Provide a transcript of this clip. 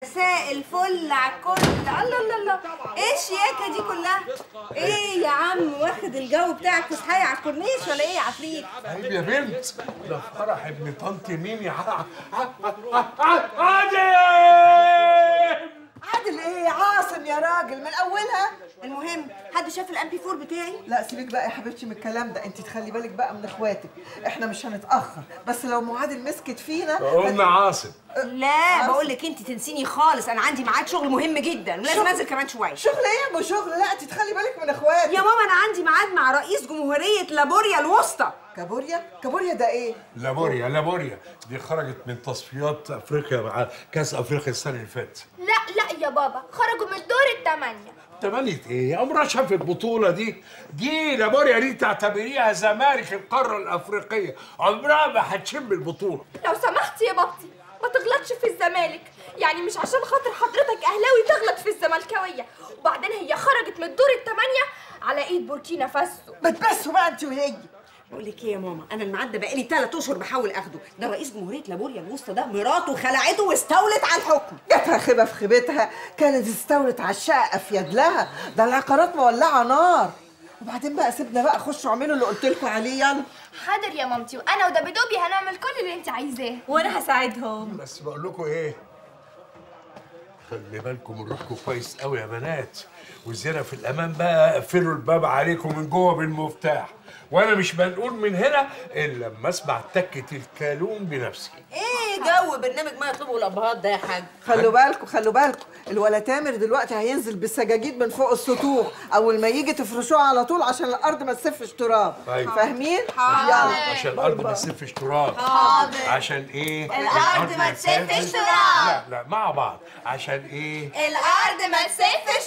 مساء الفل على الكل. الله الله الله، ايه الشياكه دي كلها؟ ايه يا عم، واخد الجو بتاعك فسحايه على الكورنيش ولا ايه يا عفريت؟ عيب يا بنت، ده فرح ابن طنط ميمي. عادل. عادل ايه؟ عاصم يا راجل من اولها. المهم، حد شاف ال MP 4 بتاعي؟ لا سيبك بقى يا حبيبتي من الكلام ده، انت تخلي بالك بقى من اخواتك، احنا مش هنتاخر، بس لو ام عادل مسكت فينا. قلنا عاصم. لا بقول لك انت تنسيني خالص، انا عندي ميعاد شغل مهم جدا ولازم انزل كمان شوية. شغل ايه يا ابو شغل؟ لا انت تخلي بالك من اخواتك يا ماما. انا عندي ميعاد مع رئيس جمهورية لابوريا الوسطى. كابوريا؟ كابوريا ده ايه؟ لابوريا، لابوريا دي خرجت من تصفيات افريقيا مع كاس افريقيا السنة اللي فاتت. لا لا يا بابا، خرجوا من الدور الثمانية. تمانية ايه؟ عمرها شاف البطولة دي؟ دي لابوريا دي تعتبريها زمالك القارة الأفريقية، عمرها ما هتشم البطولة. لو سمحت يا بابتي ما تغلطش في الزمالك، يعني مش عشان خاطر حضرتك أهلاوي تغلط في الزملكاوية، وبعدين هي خرجت من الدور الثمانية على إيد بوركينا فاسو. ما تبسوا بقى أنت وهي. بقول لك ايه يا ماما، انا الميعاد ده بقالي 3 اشهر بحاول اخده، ده رئيس جمهورية لابوريا الوسطى ده مراته خلعته واستولت على الحكم. جاتها خيبه في خيبتها، كانت استولت على الشقة افيد لها، ده العقارات مولعه نار. وبعدين بقى سيبنا بقى، خشوا اعملوا اللي قلت لكم عليه يلا. حاضر يا مامتي، وانا ودبدوبي هنعمل كل اللي انت عايزاه. وانا هساعدهم. بس بقول لكم ايه، خلي بالكم من روحكم كويس قوي يا بنات، والزينة في الامان بقى، قفلوا الباب عليكم من جوه بالمفتاح، وانا مش بنقول من هنا الا لما اسمع تكه الكالون بنفسي. ايه جو برنامج ما يطلبه الابهات ده يا حاج؟ خلوا بالكم خلوا بالكم، الولا تامر دلوقتي هينزل بالسجاجيد من فوق السطوح، اول ما يجي تفرشوها على طول عشان الارض ما تسفش تراب. طيب. فاهمين؟ يلا عشان الارض ما تسفش تراب. حاضر. عشان ايه؟ الارض ما تسفش تراب. لا لا مع بعض. عشان ايه؟ الارض ما تسفش